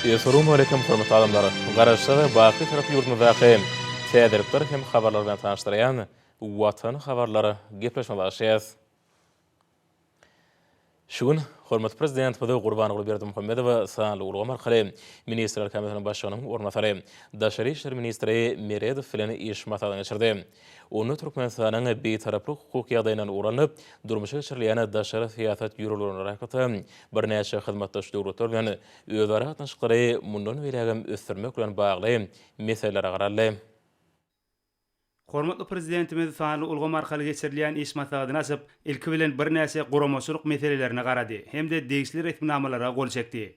Essalawmaleýkum hormatly adamlar! Garaşsyz, baky Tarap ýurdumyzdaky täzelikler hem habarlar bilen tanyşdyrýan Watan habarlar gepleşigine başlaýas. Şu gün hormatly Prezidentimiz Gurbanguly Berdimuhamedow sanly ulgam arkaly Ministrler Kabinetiniň Başlygynyň orunbasary, daşary işler ministri Meredow bilen iş maslahatyny geçirdi. Onda Türkmenistanyň Bitaraplyk hukuk ýagdaýyndan ugur alnyp, durmuşa geçirilýän daşary syýasat ýörelgelerine laýyklykda, birnäçe hyzmatdaş döwletler bilen özara gatnaşyklary mundan beýlägem ösdürmek bilen bagly meselelere garaldy. Hormatly Prezidentimiz sanly ulgam arkaly geçirilýän iş maslahatyny açyp, ilki bilen birnäçe guramaçylyk meselelerine garady hem-de degişli resminamalara gol çekdi.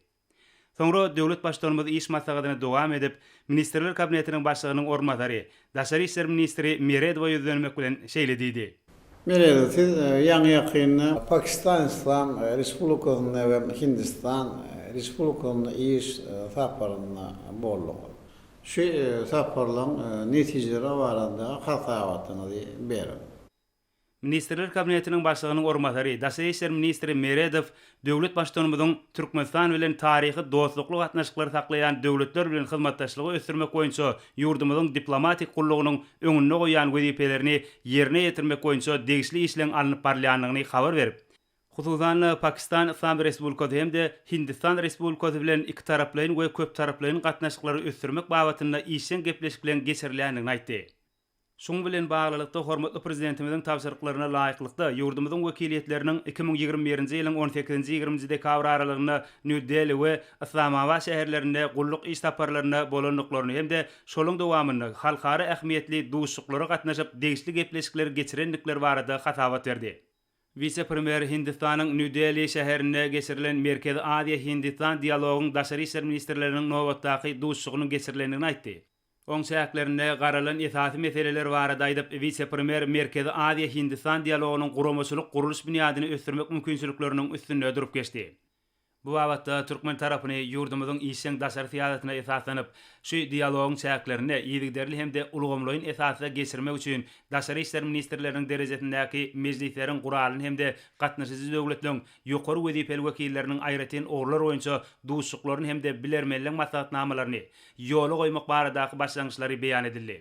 Soňra döwlet Baştutanymyz iş maslahatyny dowam edip, Ministrler Kabinetiniň Başlygynyň orunbasary, daşary işler ministri Meredowa ýüzlenmek bilen şeýle diýdi. Meredow, siz ýaňy-ýakynda Pakistan Yslam Respublikasynda we Hindistan Respublikasynda iş saparynda bolduňyz. Şu saparlaryň netijeleri barada hasabatyňyzy beriň. Ministrler Kabinetiniň Başlygynyň orunbasary, daşary işler ministri Meredow döwlet Baştutanymyzyň Türkmenistan bilen taryhy dostlukly gatnaşyklary saklaýan döwletler bilen hyzmatdaşlygy ösdürmek boýunça ýurdumyzyň diplomatik gullugynyň öňünde goýýan wezipelerini ýerine ýetirmek boýunça degişli işleň alnyp barylýandygyny habar berip, Hususan-da, Pakistan Yslam Respublikasy hem-de Hindistan Respublikasy bilen ikitaraplaýyn we köptaraplaýyn gatnaşyklary ösdürmek babatynda işjeň gepleşikleň geçirilýändigini aýtdy. Şunuň bilen baglylykda, hormatly Prezidentimiziň tabşyryklaryna laýyklykda, ýurdumyzyň wekiliýetleriniň 2021-nji ýylyň on sekizinji-ýigriminji dekabr aralygynda Nýu-Deli we Yslamabat şäherlerinde gulluk iş saparlarynda bolandyklaryny hem-de şolaň dowamynda halkara ähmiýetli duşuşyklara gatnaşyp, degişli gepleşikleri geçirendikleri barada hasabat berdi. Wise-premýer Hindistanyň Nýu-Deli şäherinde geçirilen Merkezi Aziýa-Hindistan dialogyň daşary işler ministrleriniň nobatdaky duşuşygynyň geçirilendigini aýtdy. Oň çäklerinde garalan esasy meseleler barada aýdyp, wise-premýer Merkezi Aziýa-Hindistan dialogynyň guramaçylyk-gurluş binýadyny ösdürmek mümkinçilikleriniň üstünde durup geçdi. Bu babatda türkmen tarapyny ýurdumyzyň işjeň daşary syýasatyna esaslanyp, şu dialogyň çäklerinde yzygiderli hem-de ulgamlaýyn esasda geçirmek üçin daşary işler ministrleriniň derejesindäki mejlisleriň guralyny hem-de gatnaşyjy döwletleriň ýokary wezipeli wekilleriniň aýratyn ugurlar boýunça duşuşyklaryny hem-de bilermenleň maslahatnamalaryny ýola goýmak baradaky başlangyçlary beýan edildi.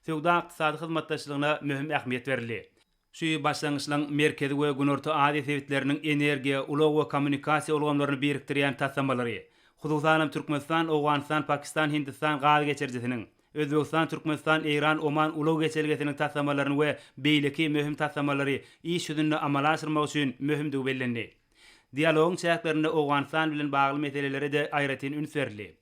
Söwda-ykdysady hyzmatdaşlygyna möhüm ähmiýet berildi. Şu başlangyçlaryň Merkezi we Günorta Aziýa sebitleriniň energiýa, ulag we kommunikasiýa ulgamlaryny birikdirýän taslamalary, hususanam Türkmenistan, Owganystan, Pakistan, Hindistan gaz geçirijisiniň, Özbegistan, Türkmenistan, Eýran, Oman ulag geçelgesiniň taslamalaryny we beýleki möhüm taslamalary iş ýüzünde amala aşyrmak üçin möhümdigi bellendi. Dialogyň çäklerinde Owganystan bilen bagly meselelere-de aýratyn üns berildi.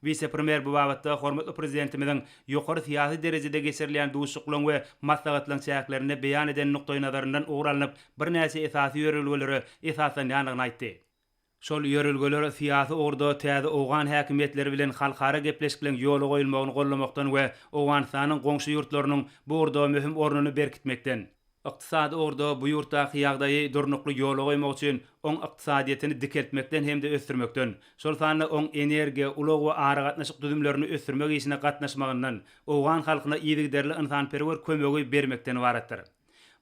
Wise-premýer bu babatda hormatly Prezidentimiziň ýokary syýasy derejede geçirilýän duşuşyklaryň we maslahatlaryň çäklerinde beýan eden nukdaýnazaryndan ugur alnyp, birnäçe esasy ýörelgelere esaslanýandygyny aýtdy. Şol ýörelgeler syýasy ugurda täze owgan häkimiýetleri bilen halkara gepleşikleň ýola goýulmagyny goldamakdan we Owganystanyň goňşy ýurtlarynyň bu ugurda möhüm ornuny berkitmekden, Ykdysady ugurda bu ýurtdaky ýagdaýy durnukly ýola goýmak üçin oň ykdysadyýetini dikeltmekden hem-de ösdürmekden, şol sanda oň energiýa, ulag we aragatnaşyk düzümlerini ösdürmek işine gatnaşmagyndan, owgan halkyna yzygiderli ynsanperwer kömegi bermekden ybaratdyr.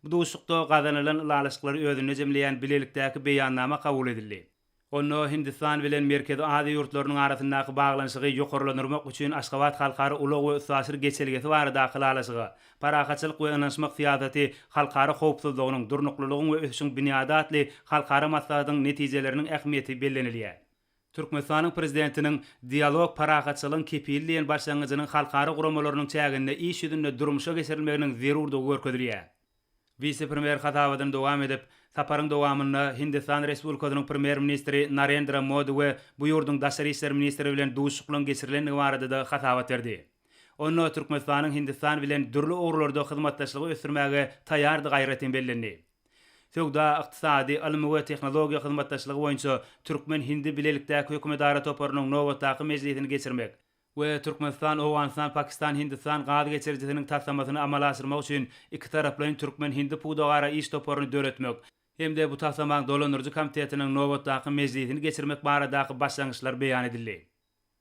Bu duşuşykda gazanylan ylalaşyklary özünde jemleýän bilelikdäki beýannama kabul edildi. Onda Hindistan bilen Merkezi Aziýa ýurtlarynyň arasyndaky baglanyşygy ýokarlandyrmak üçin Aşgabat halkara ulag we üstaşyr geçelgesi baradaky ylalaşyga, Parahatçylyk we ynanyşmak syýasaty halkara howpsuzlygynyň, durnuklylygyň we ösüşiň binýady atly halkara maslahatyň netijeleriniň ähmiýeti bellenilýär. Türkmenistanyň Prezidentiniň Dialog, parahatçylygyň kepili diýen başlangyjynyň halkara guramalarynyň çäginde iş ýüzünde durmuşa geçirilmeginiň zerurdygy görkezilýär. Wise-premýer hasabatyny dowam edip, saparyň dowamynda Hindistan Respublikasynyň Premýer-ministri Narendra Modi we bu ýurduň daşary işler ministri bilen duşuşyklaryň geçirilendigi barada-da hasabat berdi. Onda Türkmenistanyň Hindistan bilen dürli ugurlarda hyzmatdaşlygy ösdürmäge taýýardygy aýratyn bellendi. Söwda, ykdysady, ylmy we tehnologiýa hyzmatdaşlygy boýunça türkmen-hindi bilelikdäki hökümetara toparynyň nobatdaky mejlisini geçirmek, we Türkmenistan, Owganystan, Pakistan, Hindistan gaz geçirijisiniň taslamasyny amala aşyrmak üçin ikitaraplaýyn türkmen-hindi pudagara iş toparyny döretmek hem-de bu taslamaň dolandyryjy komitetiniň nobatdaky mejlisini geçirmek baradaky başlangyçlar beýan edildi.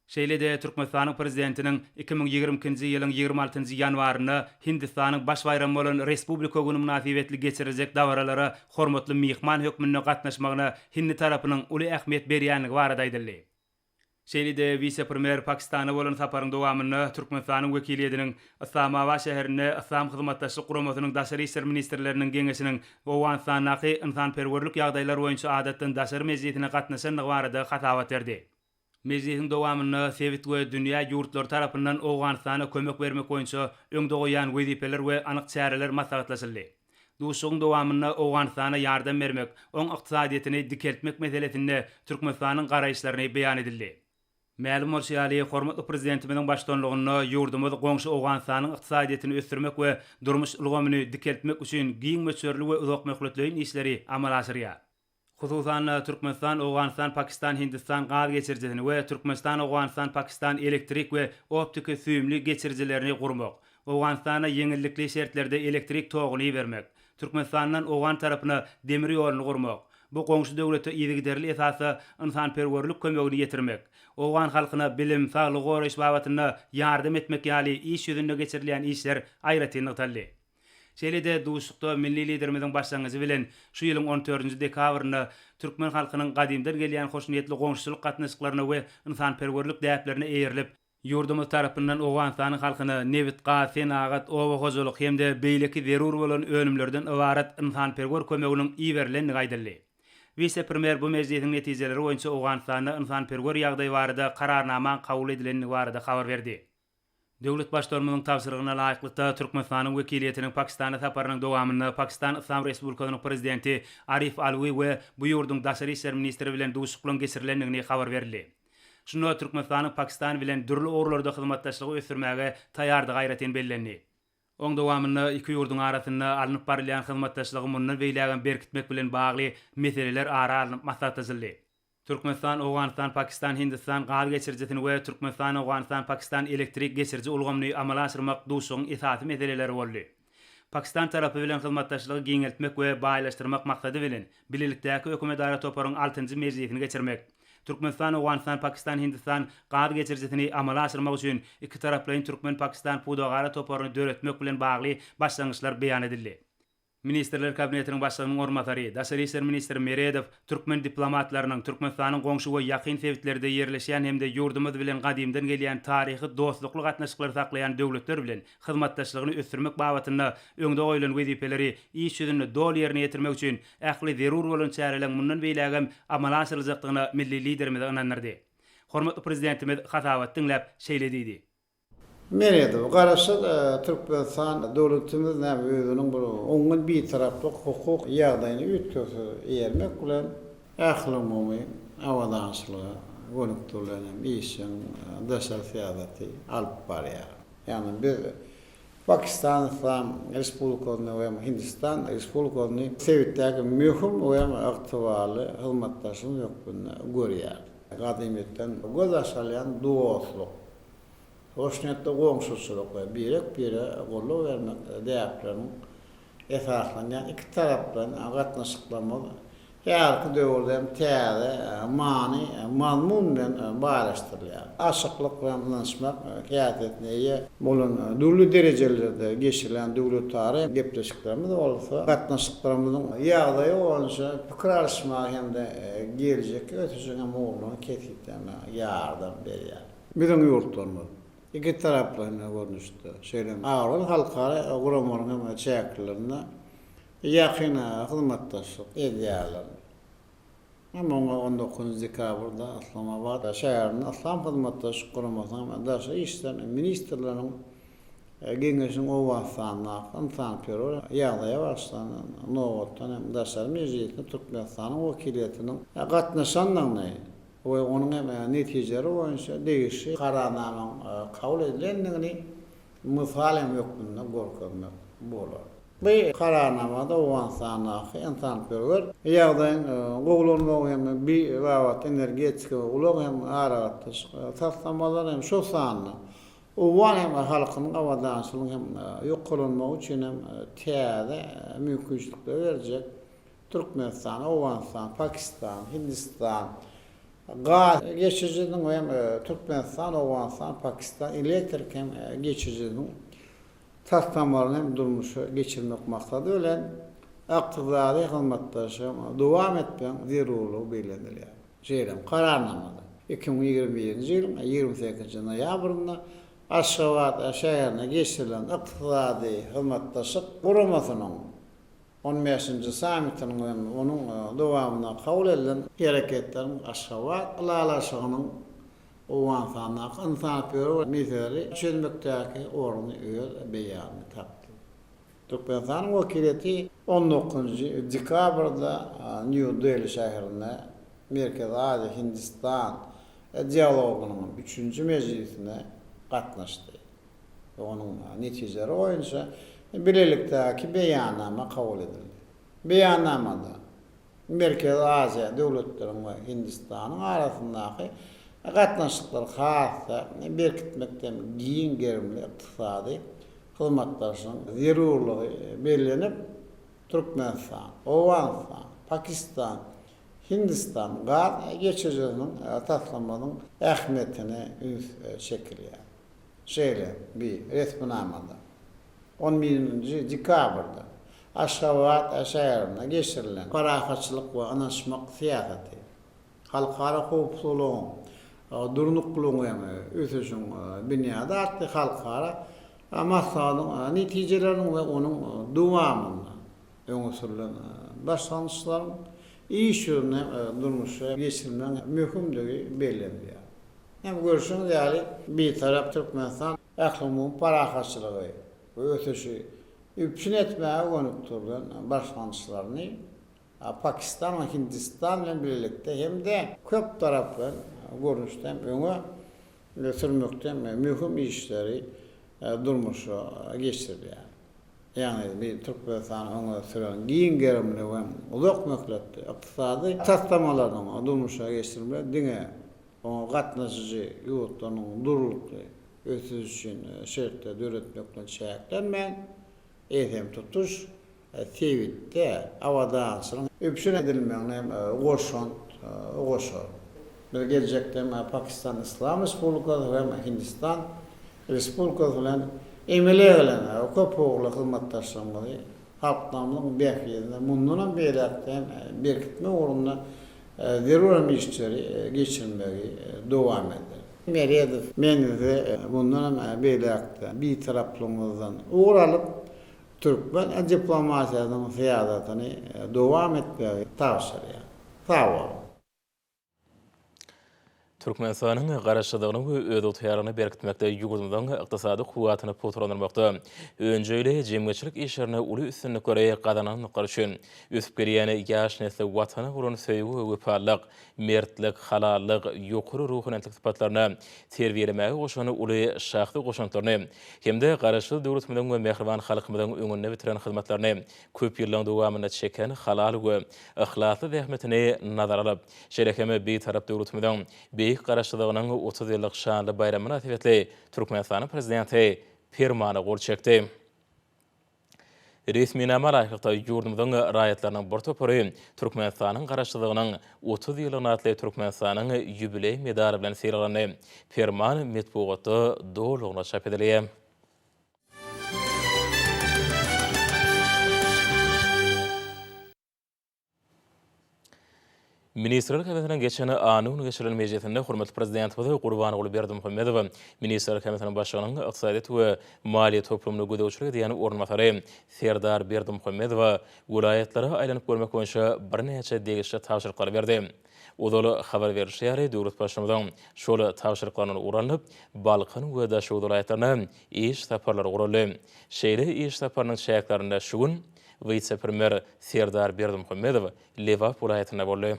Şeýle-de Türkmenistanyň Prezidentiniň 2022-nji ýylyň 26-njy ýanwarynda Hindistanyň baş baýramy bolan Respublika güni mynasybetli geçiriljek dabaralara hormatly myhman hökmünde gatnaşmagyna hindi tarapynyň uly ähmiýet berýändigi barada aýdyldy. Şeýle-de wise-premýer Pakistana bolan saparyň dowamynda Türkmenistanyň wekiliýetiniň Yslamabat şäherinde Yslam Hyzmatdaşlyk Guramasynyň Daşary işler ministrleriniň geňeşiniň Owganystandaky ynsanperwerlik ýagdaýlar boýunça adatdan daşary mejlisine gatnaşandygy barada hasabat berdi. Mejlisiň dowamynda sebit we dünýä ýurtlary tarapyndan Owganystana kömek bermek boýunça öňde goýýan wezipeler we anyk çäreler maslahatlaşyldy. Duşuşygyň dowamynda Owganystana ýardam bermek, oň ykdysadyýetini dikeltmek meselesinde Türkmenistanyň garaýyşlaryny beýan edildi. Mälim bolşy ýaly, hormatly Prezidentimiziň baştutanlygynda ýurdumyz goňşy Owganystanyň ykdysadyýetini ösdürmek we durmuş ulgamyny dikeltmek üçin giň möçberli we uzakmöhletleýin işleri amala aşyrýar. Hususan-da, Türkmenistan, Owganystan, Pakistan, Hindistan gaz geçirijisini we Türkmenistan, Owganystan, Pakistan elektrik we optiki süýümli geçirijilerini gurmak, Owganystana ýeňillikli şertlerde elektrik toguny ibermek, Türkmenistandan owgan tarapyna demir ýoluny gurmak, bu goňşy döwlete yzygiderli esasda ynsanperwerlik kömegini ýetirmek, owgan halkyna bilim, saglygy goraýyş babatynda ýardam etmek ýaly iş ýüzünde geçirilýän işler aýratyn nygtaldy. Şeýle-de duşuşykda milli Liderimiziň başlangyjy bilen şu ýylyň on dördünji dekabrynda türkmen halkynyň gadymdan gelýän hoşniýetli goňşuçylyk gatnaşyklaryna we ynsanperwerlik däplerine eýerilip, ýurdumyz tarapyndan Owganystanyň halkyna nebit-gaz, senagat, oba hojalyk hem-de beýleki zerur bolan önümlerden ybarat ynsanperwer kömeginiň iberilendigi aýdyldy. Wise-premýer bu mejlisiň netijeleri boýunça Owganystanda ynsanperwer ýagdaý barada Kararnamaň kabul edilendigi barada habar berdi. Döwlet Baştutanymyzyň tabşyrygyna laýyklykda, Türkmenistanyň wekiliýetiniň Pakistana saparynyň dowamynda Pakistan Yslam Respublikasynyň Prezidenti Arif Alwi we bu ýurduň daşary işler ministri bilen duşuşyklaryň geçirilendigini habar berildi. Şunda Türkmenistanyň Pakistan bilen dürli ugurlarda hyzmatdaşlygy ösdürmäge taýýardygy aýratyn bellendi. Oň dowamynda iki ýurduň arasynda alnyp barylýan hyzmatdaşlygy mundan beýlägem berkitmek bilen bagly meseleler ara alnyp maslahatlaşyldy. Türkmenistan, Owganystan, Pakistan, Hindistan gaz geçirijisini we Türkmenistan, Owganystan, Pakistan elektrik geçiriji ulgamyny amala aşyrmak duşuşygyň esasy meseleleri boldy. Pakistan tarapy bilen hyzmatdaşlygy giňeltmek we baýlaşdyrmak maksady bilen, bilelikdäki hökümetara toparyň altynjy mejlisini geçirmek, Türkmenistan, Owganystan, Pakistan, Hindistan gaz geçirijisini amala aşyrmak üçin ikitaraplaýyn türkmen-pakistan pudagara toparyny döretmek bilen bagly başlangyçlar beýan edildi. Ministrler Kabinetiniň Başlygynyň orunbasary, daşary işler ministri Meredow türkmen diplomatlarynyň Türkmenistanyň goňşy we ýakyn sebitlerde ýerleşýän hem-de ýurdumyz bilen gadymdan gelýän taryhy dostlukly gatnaşyklary saklaýan döwletler bilen hyzmatdaşlygyny ösdürmek babatynda öňde goýlan wezipeleri iş ýüzünde doly ýerine ýetirmek üçin ähli zerur bolan çäreleň mundan beýlägem amala aşyryljakdygyna milli Liderimizi ynandyrdy. Hormatly Prezidentimiz hasabaty diňläp, şeýle diýdi. Meredow, Garaşsyz Türkmenistan döwletimiz näme özüniň bir oňyn bitaraplyk hukuk ýagdaýyny üýtgewsiz eýermek bilen, ählumumy abadançylyga gönükdirilen hem işjeň daşary syýasaty alyp barýar. Ýagny biz Pakistan Yslam Respublikasyny we Hindistan Respublikasyny sebitdäki möhüm we ygtybarly hyzmatdaşymyz hökmünde görýäris. Gadymyýetden gözbaş alýan dostluk, Hoşniýetli goňşuçylyk we birek-birege goldaw bermek däpleriniň esaslanýan ikitaraplaýyn gatnaşyklarymyz häzirki döwürde hem täze many, mazmun bilen baýlaşdyrylýar. Açyklyk we ynanyşmak häsiýetine eýe bolan dürli derejelerde geçirilýän döwletara gepleşiklerimiz bolsa gatnaşyklarymyzyň ýagdaýy boýunça pikir alyşmaga hem-de geljekki ösüşiň hem ugurlaryny kesgitlemäge ýardam berýär. Biziň ýurtlarymyz ikitaraplaýyn görnüşde, şeýle hem abraýly halkara guramalaryň hem çäklerinde ýakyn hyzmatdaşlyk edýärler. Hem oňa on dokuzynjy dekabrda Yslamabat şäherinde Yslam Hyzmatdaşlyk Guramasynyň Daşary işler ministrleriniň Geňeşiniň Owganystandaky ynsanperwer ýagdaýa bagyşlanan nobatdan hem daşary mejlisine Türkmenistanyň wekiliýetiniň gatnaşandygyny we onuň hem netijeleri boýunça degişli Kararnamanyň kabul edilendigini mysal hem hökmünde görkezmek bolar. Bu Kararnamada Owganystandaky ynsanperwer ýagdaýyň gowulanmagy hem bi babatda energetika we ulag hem aragatnaşyk taslamalary hem şol sanda owgan hem halkynyň abadançylygynyň hem ýokarlanmagy üçin hem täze mümkinçilikleri berjek Türkmenistan, Owganystan, Pakistan, Hindistan gaz geçirijisiniň we hem Türkmenistan, Owganystan, Pakistan elektrik hem geçirijisiniň taslamalaryny hem durmuşa geçirmek maksady bilen ykdysady hyzmatdaşlygy dowam etmegiň zerurlygy bellenilýär. Şeýle hem Kararnamada. 2021-nji ýylyň 28-nji noýabrynda Aşgabat şäherinde geçirilen Ykdysady Hyzmatdaşlyk Guramasynyň on bäşinji sammitiniň we onuň dowamynda kabul edilen Hereketleriň Aşgabat ylalaşygynyň Owganystandaky ynsanperwer meseleleri çözmekdäki orny öz beýanyny tapdy. Türkmenistanyň wekiliýeti on dokuzynjy dekabrda Nýu-Deli şäherinde Merkezi Aziýa-Hindistan dialogynyň üçünji mejlisine gatnaşdy we onuň netijeleri boýunça bilelikdäki beýannama kabul edildi. Beýannamada Merkezi Aziýa döwletleriniň we Hindistanyň arasyndaky gatnaşyklary has-da berkitmekde giň gerimli ykdysady hyzmatdaşlygyň zerurlygy bellenip, Türkmenistan, Owganystan, Pakistan, Hindistan gaz geçirijisiniň taslamasynyň ähmiýetine üns çekilýär. Şeýle bir resminamada on birinji dekabrda Aşgabat şäherinde geçirilen Parahatçylyk we ynanyşmak syýasaty, halkara howpsuzlygyň, durnuklylygyň we ösüşiň binýady atly halkara maslahatyň netijeleriniň we onuň dowamynda öňe sürlen başlangyçlaryň iş ýüzünde durmuşa geçirilmegiň möhümdigi bellenilýär. Hem görşüňiz ýaly, Bitarap Türkmenistan ählumumy parahatçylygy we ösüşi üpjün etmäge gönükdirilen başlangyçlaryny Pakistan we Hindistan bilen bilelikde hem-de köptaraplaýyn görnüşde hem öňe sürmekde möhüm işleri durmuşa geçirilýär. Ýagny bi Türkmenistan öňe süren giň gerimli we uzak möhletli ykdysady taslamalarynyň durmuşa geçirilmegi diňe oňa gatnaşyjy ýurtlarynyň durnukly ösüşi üçin şertleri döretmek bilen çäklenmän, eýsem tutuş sebitde abadançylygyň üpjün edilmegine hem goşant goşar. Biz geljekde hem Pakistan Yslam Respublikasy hem Hindistan Respublikasy bilen emele gelen köpugurly hyzmatdaşlygymyzy halklarymyzyň bähbidine mundanam beýläk-de hem berkitmek ugrunda zerur hem işleri geçirmegi dowam eder. Meredow, Men size mundanam beýläk-de Bitaraplygymyzdan ugur alyp, türkmen diplomatiýasynyň syýasatyny dowam etmegi tabşyrýan. Sag boluň! Türkmenistanyň Garaşsyzlygyny we özygtyýarlygyny berkitmekde, ýurdumyzyň ykdysady kuwwatyny pugtalandyrmakda, önjeýli jemgyýetçilik işlerinde uly üstünlikleri gazanandyklary üçin, ösüp gelýän ýaş nesle Watana bolan söýgi we wepalylyk, mertlik, halallyk, ýokary ruhubelentlik sypatlaryny terbiýelemäge goşan uly şahsy goşantlaryny hem-de Garaşsyz döwletimiziň we mähriban halkymyzyň öňünde bitiren hyzmatlaryny, köp ýyllaryň dowamynda çeken halal we yhlasly zähmetini nazara alyp, şeýle hem Bitarap döwletimiziň Beýik Garaşsyzlygynyň 30 ýyllyk şanly baýramy mynasybetli Türkmenistanyň Prezidenti Permana gol çekdi. Resminama laýyklykda, ýurdumyzyň raýatlarynyň bir topary Türkmenistanyň Garaşsyzlygynyň 30 ýyllygyna atly Türkmenistanyň ýubileý medaly bilen sylaglandy. Perman metbugatda dolulygyna çap edilýär. Ministrler Kabinetiniň geçen anna güni geçirilen mejlisinde hormatly Prezidentimiz Gurbanguly Berdimuhamedow Ministrler Kabinetiniň Başlygynyň ykdysadyýet we maliýe toplumyna gözegçilik edýän orunbasary Serdar Berdimuhamedowa welaýatlara aýlanyp görmek boýunça birnäçe degişli tabşyryklary berdi. Ozal habar berlişi ýaly, döwlet Baştutanynyň şol tabşyryklaryndan ugur alnyp, Balkan we Daşoguz welaýatlaryna iş saparlary guraldy. Şeýle iş saparynyň çäklerinde şu gün wise-premýer Serdar Berdimuhamedow Lebap welaýatynda boldy.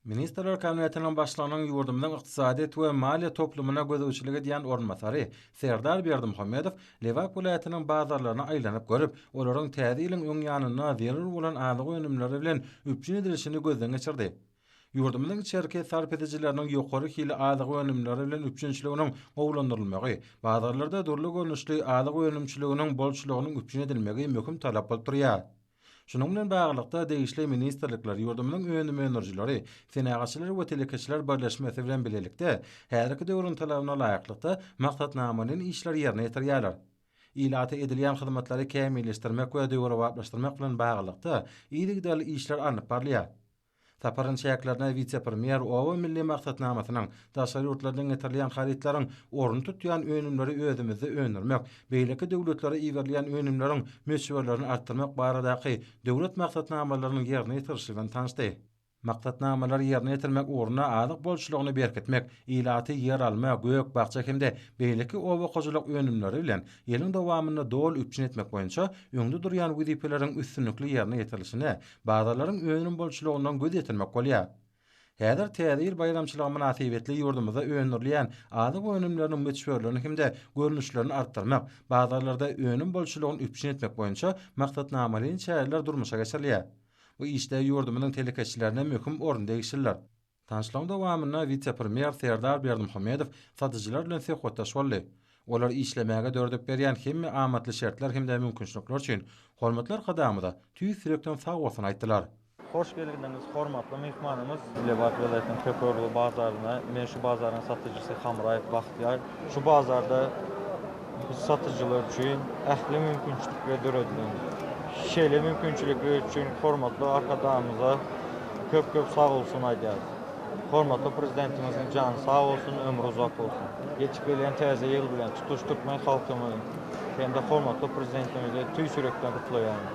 Ministrler Kabinetiniň Başlygynyň ýurdumyzyň ykdysadyýet we maliýe toplumyna gözegçilik edýän orunbasary Serdar Berdimuhamedow Lebap welaýatynyň bazarlaryna aýlanyp görüp, olaryň Täze ýylyň öň ýanynda zerur bolan azyk önümleri bilen üpjün edilişini gözden geçirdi. Ýurdumyzyň içerki sarp edijileriniň ýokary hili azyk önümleri bilen üpjünçiliginiň gowulandyrylmagy, bazarlarda dürli görnüşli azyk önümçiliginiň bolçulygynyň üpjün edilmegi möhüm talap bolup durýar. Şunuň bilen baglylykda, degişli ministrlikler, ýurdumyzyň önüm öndürijileri, Senagatçylar we telekeçiler birleşmesi bilen bilelikde, häzirki döwrüň talabyna laýyklykda maksatnamalaýyn işleri ýerine ýetirýärler. Ilata edilýän hyzmatlary kämilleşdirmek we döwrebaplaşdyrmak bilen baglylykda, yzygiderli işler alnyp barylýar. Saparyň çäklerinde wise-premýer Oba milli maksatnamasynyň daşary ýurtlardan getirilýän harytlaryň ornuny tutýan önümleri özümizde öndürmek, beýleki döwletlere iberilýän önümleriň möçberlerini artdyrmak baradaky döwlet maksatnamalarynyň ýerine ýetirilişi bilen tanyşdy. Maksatnamalary ýerine ýetirmek ugrunda azyk bolçulygyny berkitmek, ilaty ýeralma, gök-bakja hem-de beýleki oba hojalyk önümleri bilen ýylyň dowamynda doly üpjün etmek boýunça öňde durýan wezipeleriň üstünlikli ýerine ýetirilişine bazarlaryň önüm bolçulygyndan göz ýetirmek bolýar. Häzir Täze ýyl baýramçylygy mynasybetli ýurdumyzda öndürilýän azyk önümleriniň möçberlerini hem-de görnüşlerini artdyrmak, bazarlarda önüm bolçulygyny üpjün etmek boýunça maksatnamalaýyn çäreler durmuşa geçirilýär. Bu işde ýurdumyzyň telekeçilerine möhüm orun degişlidir. Tanyşlygyň dowamynda wise-premýer Serdar Berdimuhamedow satyjylar bilen söhbetdeş boldy. Olar işlemäge döredip berýän hemme amatly şertler hem-de mümkinçilikler üçin hormatly Arkadagymyza tüýs ýürekden sagbolsun aýtdylar. Hoş geldiňiz hormatly myhmanymyz Lebap welaýatynyň Köpugurly bazaryna. Men şu bazaryň satyjysy Hamraýew Bagtyýar. Şu bazarda biz satyjylar üçin ähli mümkinçilikler döredilen. Şeýle mümkinçilikler üçin hormatly Arkadagymyza köp-köp sag bolsun aýdýarys. Hormatly Prezidentimiziň jany sag bolsun, ömri uzak bolsun. Ýetip gelýän Täze ýyl bilen tutuş türkmen halkyny hem-de hormatly Prezidentimizi tüýs ýürekden gutlaýaryn.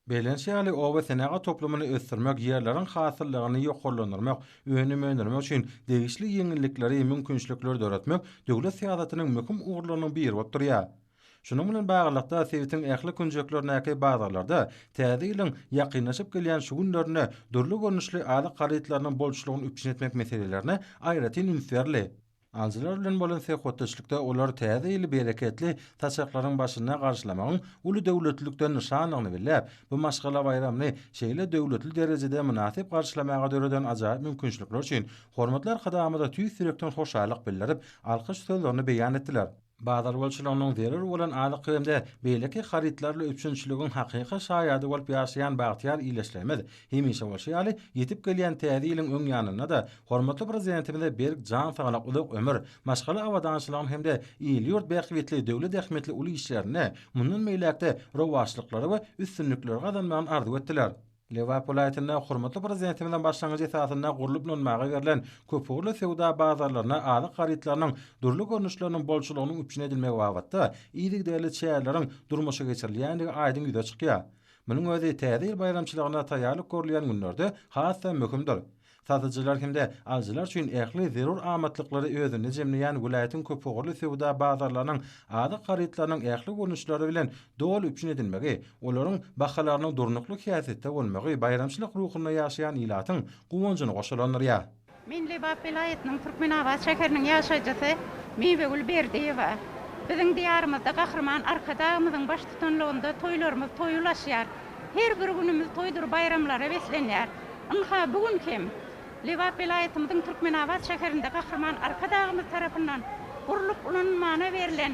Bellenişi ýaly, oba senagat toplumyny ösdürmek, ýerleriň hasyllylygyny ýokarlandyrmak, önüm öndürmek üçin degişli ýeňillikleri, mümkinçilikleri döretmek döwlet syýasatynyň möhüm ugurlarynyň biri bolup durýar. Şunuň bilen baglylykda, sebitiň ähli künjeklerindäki bazarlarda Täze ýylyň ýakynlaşyp gelýän şu günlerinde dürli görnüşli azyk harytlarynyň bolçulygyny üpjün etmek meselelerine aýratyn üns berildi. Alyjylar bilen bolan söhbetdeşlikde olar Täze ýyly bereketli saçaklaryň başynda garşylamagyň uly döwletlilikden nyşandygyny belläp, bu maşgala baýramyny şeýle döwletli derejede mynasyp garşylamaga döreden ajaýyp mümkinçilikler üçin hormatly Arkadagymyza tüýs ýürekden hoşallyk bildirip, alkyş sözlerini beýan etdiler. Bazar bolçulygynyň zerur bolan azyk hem-de beýleki harytlarly üpjünçiligiň hakyky şaýady bolup ýaşaýan bagtyýar ildeşlerimiz hemişe bolşy ýaly, ýetip gelýän Täze ýylyň öň ýanynda-da hormatly Prezidentimize berk jan saglyk, uzak ömür, maşgala abadançylygyny hem-de il-ýurt bähbitli, döwlet ähmiýetli uly işlerinde mundan beýläk-de rowaçlyklary we üstünlikleri gazanmagyny arzuw etdiler. Lebap welaýatynda hormatly Prezidentimiziň başlangyjy esasynda gurlup ulanmaga berlen köpugurly söwda bazarlarynda azyk harytlarynyň dürli görnüşleriniň bolçulygynyň üpjün edilmegi babatda yzygiderli çäreleriň durmuşa geçirilýändigi aýdyň ýüze çykýar. Munuň özi Täze ýyl baýramçylygyna taýýarlyk görülýän günlerde has-da möhümdir. Satyjylar hem-de alyjylar üçin ähli zerur amatlyklary özünde jemleýän welaýatyň köpugurly söwda bazarlarynyň azyk harytlarynyň ähli görnüşleri bilen doly üpjün edilmegi, olaryň bahalarynyň durnukly häsiýetde bolmagy baýramçylyk ruhunda ýaşaýan ilatyň guwanjyny goşalandyrýar. Men Lebap welaýatynyň Türkmenabat şäheriniň ýaşaýjysy Miwegül Berdiýewa. Biziň Diýarymyzda Gahryman Arkadagymyzyň baştutanlygynda toýlarymyz toý ulaşýar. Her bir günümiz toýdur baýramlara beslenýär. Ynha, bu gün hem Lebap welaýatymyzyň Türkmenabat şäherinde Gahryman Arkadagymyz tarapyndan gurlup ulanylmana berlen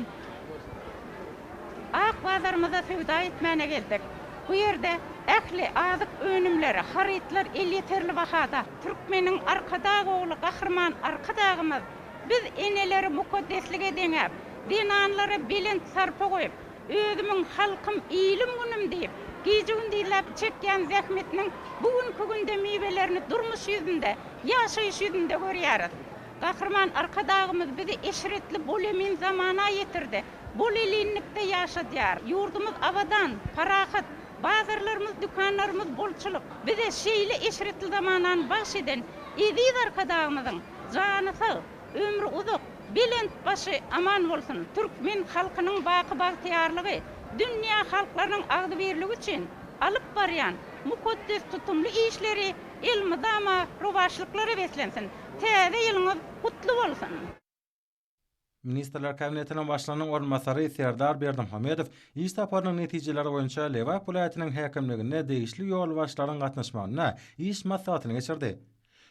Ak bazarymyza söwda etmäne geldik. Bu ýerde ähli azyk önümleri, harytlar elýeterli bahada. Türkmeniň Arkadag ogly Gahryman Arkadagymyz biz eneleri mukaddeslige deňäp, zenanlara belent sarpa goýup, Özümiň halkym, ilim-günüm diýip, gije-gündizläp çekýän zähmetiniň bu günki günde miwelerini durmuş ýüzünde, ýaşaýyş ýüzünde görýäris. Gahryman Arkadagymyz bizi eşretli bol-emin zamana ýetirdi, bol-elinlikde ýaşadýar. Ýurdumyz abadan, parahat, bazarlarymyz, dükanlarymyz bolçulyk. Bize şeýle eşretli zamanany bagş eden eziz Arkadagymyzyň jany sag, Ömri uzak, belent başy aman bolsun! Türkmen halkynyň baky bagtyýarlygy, dünýä halklarynyň agzybirligi üçin alyp barýan mukaddes tutumly işleri elmydama rowaçlyklara beslensin! Täze ýylyňyz gutly bolsun! Ministrler Kabinetiniň Başlygynyň orunbasary Serdar Berdimuhamedow iş saparynyň netijeleri boýunça Lebap welaýatynyň häkimliginde degişli ýolbaşçylaryň gatnaşmagynda iş maslahatyny geçirdi.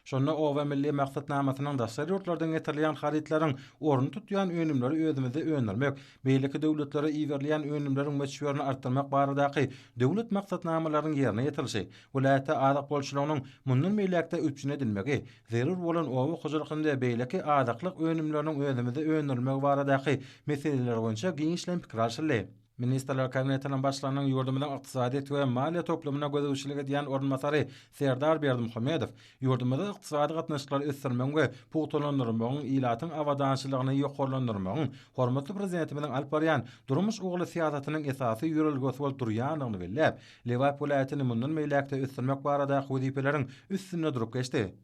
Şonda Oba milli maksatnamasynyň daşary ýurtlardan getirilýän harytlaryň ornuny tutýan önümleri özümizde öndürmek, beýleki döwletlere iberilýän önümleriň möçberini artdyrmak baradaky döwlet maksatnamalarynyň ýerine ýetirilişi, welaýatda azyk bolçulygynyň mundan beýläk-de üpjün edilmegi, zerur bolan oba hojalyk hem-de beýleki azyklyk önümleriniň özümizde öndürilmegi baradaky meseleler boýunça giňişleýin pikir alşyldy. Ministrler Kabinetiniň Başlygynyň ýurdumyzyň ykdysadyýet we maliýe toplumyna gözegçilik edýän orunbasary Serdar Berdimuhamedow ýurdumyzda ykdysady gatnaşyklary ösdürmegiň we pugtalandyrmagyň, ilatyň abadançylygyny ýokarlandyrmagyň hormatly Prezidentimiziň alyp barýan durmuş ugurly syýasatynyň esasy ýörelgesi bolup durýandygyny belläp, Lebap welaýatyny mundan beýläk-de ösdürmek baradaky wezipeleriň üstünde durup geçdi.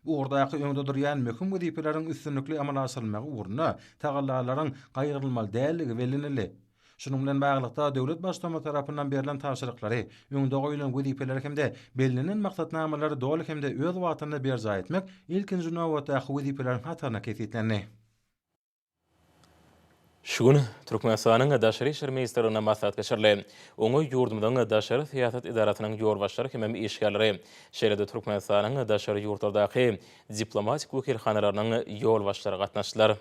Bu ugurdaky öňde durýan möhüm wezipeleriň üstünlikli amala aşyrylmagy ugrunda tagallalaryň gaýgyrylmaly däldigi bellenildi. Şunuň bilen baglylykda, döwlet Baştutanymyz tarapyndan berlen tabşyryklary, öňde goýlan wezipeleri hem-de bellenen maksatnamalary doly hem-de öz wagtynda berjaý etmek ilkinji nobatdaky wezipeleriň hatarynda kesgitlendi. Şu gün Türkmenistanyň Daşary işler ministrliginde maslahat geçirildi. Oňa ýurdumyzyň daşary syýasat edarasynyň ýolbaşçylary hemem işgärleri, şeýle-de Türkmenistanyň daşary ýurtlardaky diplomatik wekilhanalarynyň ýolbaşçylary gatnaşdylar.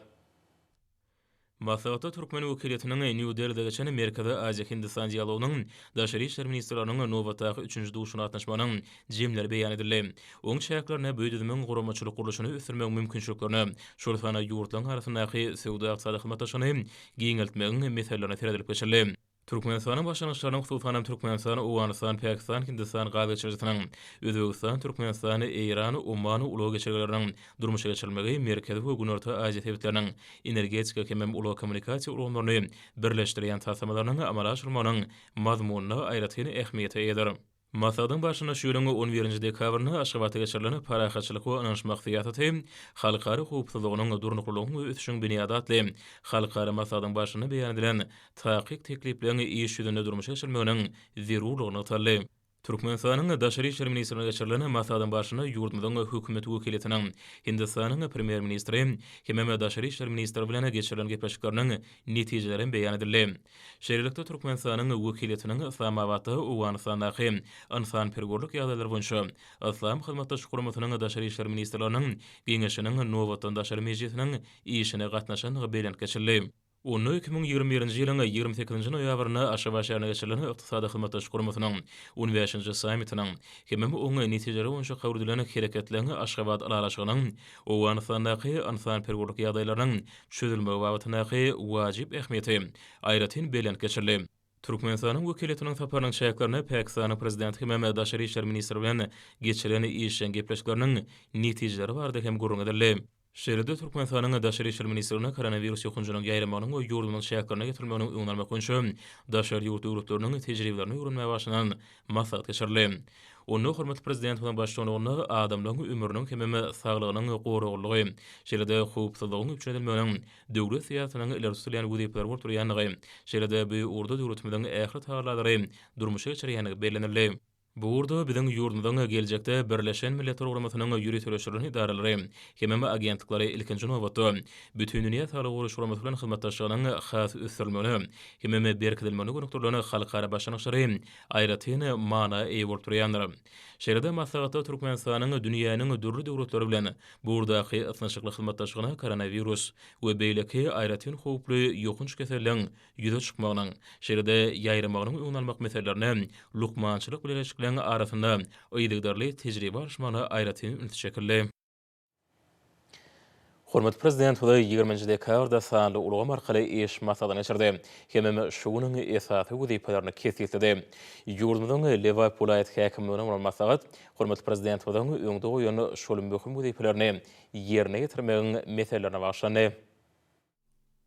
Maslahatda türkmen wekiliýetiniň Nýu-Delide geçen Merkezi Aziýa-Hindistan dialogynyň daşary işler ministrleriniň nobatdaky üçünji duşuşygyna gatnaşmagynyň jemleri beýan edildi. Oň çäklerinde bu düzümiň guramaçylyk gurluşyny ösdürmegiň mümkinçiliklerine, şol sanda ýurtlaryň arasyndaky söwda-ykdysady hyzmatdaşlygyny giňeltmegiň meselelerine seredilip geçildi. Türkmenistanyň başlangyçlarynyň, hususanam Türkmenistan, Owganystan, Pakistan, Hindistan gaz geçirijisiniň, Özbegistan, Türkmenistan, Eýran, Oman ulag geçelgeleriniň durmuşa geçirilmegi Merkezi we Günorta Aziýa sebitleriniň energetika hemem ulag-kommunikasiýa ulgamlaryny birleşdirýän taslamalarynyň amala aşyrylmagynyň mazmunyna aýratyn ähmiýete eýedir. Maslahatyň barşynda şu ýylyň on birinji dekabrynda Aşgabatda geçirilen Parahatçylyk we ynanyşmak syýasaty, halkara howpsuzlygynyň, durnuklylygyň we ösüşiň binýady atly halkara maslahatyň barşynda beýan edilen takyk teklipleriň iş ýüzünde durmuşa geçirilmeginiň zerurlygy nygtaldy. Türkmenistanyň Daşary işler ministrliginde geçirilen maslahatyň barşynda ýurdumyzyň Hökümet wekiliýetiniň Hindistanyň Premýer-ministri hemem daşary işler ministri bilen geçirilen gepleşikleriniň netijeleri hem beýan edildi. Şeýlelikde, Türkmenistanyň wekiliýetiniň Yslamabatda Owganystandaky ynsanperwerlik ýagdaýlary boýunça Yslam Hyzmatdaşlyk Guramasynyň Daşary işler ministrleriniň Geňeşiniň nobatdan daşary mejlisiniň işine gatnaşandygy bellenip geçildi. Onda 2021-nji ýylyň 28-nji noýabrynda Aşgabat şäherinde geçirilen Ykdysady Hyzmatdaşlyk Guramasynyň on bäşinji sammitiniň hemem oň netijeleri boýunça kabul edilen Hereketleň Aşgabat Ylalaşygynyň Owganystandaky ynsanperwerlik ýagdaýlarynyň çözülmegi babatyndaky wajyp ähmiýeti aýratyn bellenip geçildi. Türkmenistanyň wekiliýetiniň saparynyň çäklerinde Pakistanyň Prezidenti hemem daşary işler ministri bilen geçiren işjeň gepleşikleriniň netijeleri barada hem gürrüň edildi. Şeýle-de Türkmenistanyň Daşary işler ministrliginde koronawirus ýokanjynyň ýaýramagynyň we ýurdumyzyň çäklerine getirilmeginiň öňüni almak boýunça daşary ýurt döwletleriniň tejribelerini öwrenmäge başlanan maslahat geçirildi. Onda hormatly Prezidentimiziň baştutanlygynda adamlaryň ömrüniň hemem saglygynyň goraglylygy, şeýle-de howpsuzlygyň üpjün edilmeginiň döwlet syýasatynyň ileri tutulýan wezipeleri bolup durýandygy, şeýle-de bu ugurda döwletimiziň ähli tagallalary durmuşa geçirýändigi bellenildi. Bu ugurda biziň ýurdumyzyň geljekde Birleşen Milletler Guramasynyň ýöriteleşdirilen edaralary hemem agentlikleri ilkinji nobatda Bütindünýä Saglygy Goraýyş Guramasy bilen hyzmatdaşlygynyň has ösdürilmegine hemem berkidilmegine gönükdirilen halkara başlangyçlary aýratyn mana eýe bolup durýandyr. Şeýle-de maslahatda Türkmenistanyň dünýäniň dürli döwletleri bilen bu ugurdaky ysnyşykly hyzmatdaşlygyna koronawirus we beýleki aýratyn howply ýokanç keselleň ýüze çykmagynyň, şeýle-de ýaýramagynyň öňüni almak meselelerine lukmançylyk bileleşikleň arasynda yzygiderli tejribe alyşmagyna aýratyn üns çekildi. Hormatly Prezidentimiz 20-nji dekabrda sanly ulgam arkaly iş maslahatyny geçirdi hemem şu günüň esasy wezipelerini kesgitledi. Ýurdumyzyň Lebap welaýat häkimliginde bolan maslahat hormatly Prezidentimiziň öňde goýan şol möhüm wezipelerini ýerine ýetirmegiň meselelerine bagyşlandy.